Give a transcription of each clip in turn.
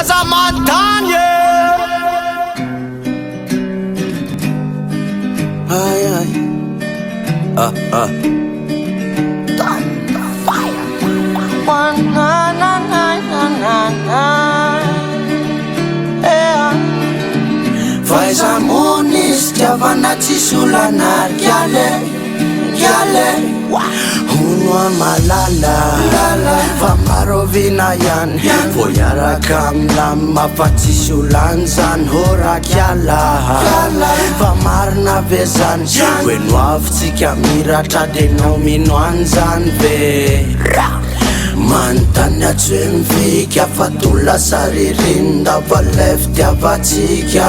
Aza manontany e! Ay ay ah ah. Faiza-monina izy fitiavana tsisy olana ry kiale, kiale. Hono aho malala fa mba rahoviana ihany vao hiaraka milamina fa tsisy olana izany ô rakiala. Fa marina ve zany hoe noavintsika miratra de nao mino an'izany ve? Manontany aho tsy hoe mivika fa toa lasa ririnin-dava ilay fitiavantsika.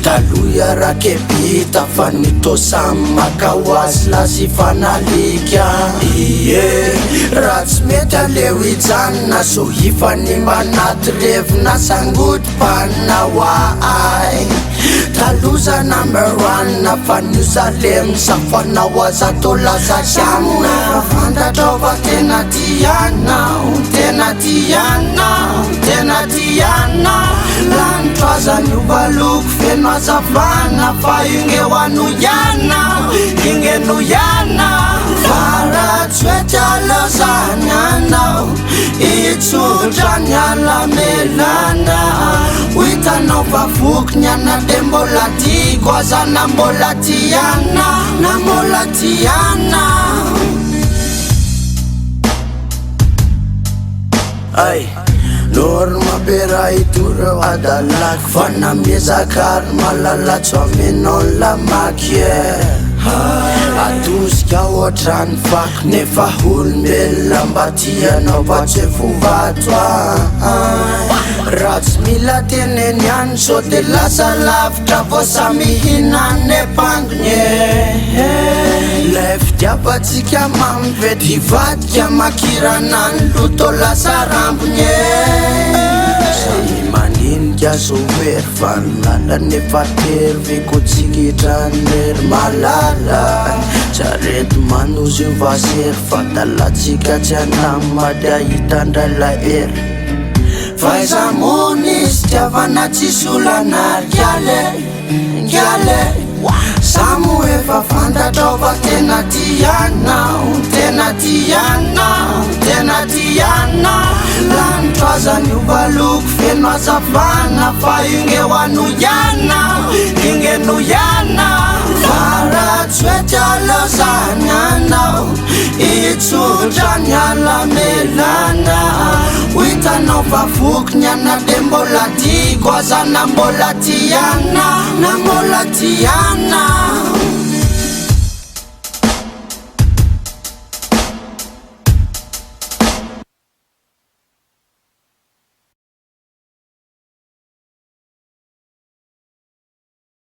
Taloha iarake-bita fa ny toa samy maka ho azy lasa hifanalika. Ie, raha tsy mety aleo hijanona sao hifanimba anaty revina sangodim-panina ho'ahy. Taloha za number one fa ny zale misafo anao aza toa lasa kianina. Efa fantatrao fa tena tianao, tena tianao, tena tianao. Lanitro aza niova loko feno hazavana fa inge ho ano ianao, inge no ianao. Fa raha tsy hoe tsy aleo zany anao, hitsotra ny ala melana. Ho hitanao fa voky ny ana de mbola tiako aza na mbola tiana, na mbola tiana. Ay, norma be raha itoreo adalako fa na miezaka ary malala tsy amenao ny lamaky yeah. Atosika ohatran'ny fako nefa olombelona mba tianao fa tsy hoe fo vato ah. Raha tsy mila teneny ihany sao de lasa lavitra vao samy hihinana epangony e. Lay fitiavantsika mamy ve tivadika makirana ny loto lasa rambony e. Samy mandinika sovery fa ny lalana efa tery fikotsiky lery malala. Tsy arety manozy io vasery fa dalantsika tsy anamady ahita indray lay hery. Faiza-monina izy fitiavana tsisy olana ry kiale, kiale. Samy efa fantatrao fa tena tianao, tena tianao, tena tianao. Lanitro aza niova loko feno hazavana fa inge ho ano ianao, inge no ianao. Fa raha tsy hoe tsy aleo zany anao, hitsotra ny ala melana. Ho hitanao fa voky ny ana de mbola tiako aza na mbola tiana, na mbola tiana.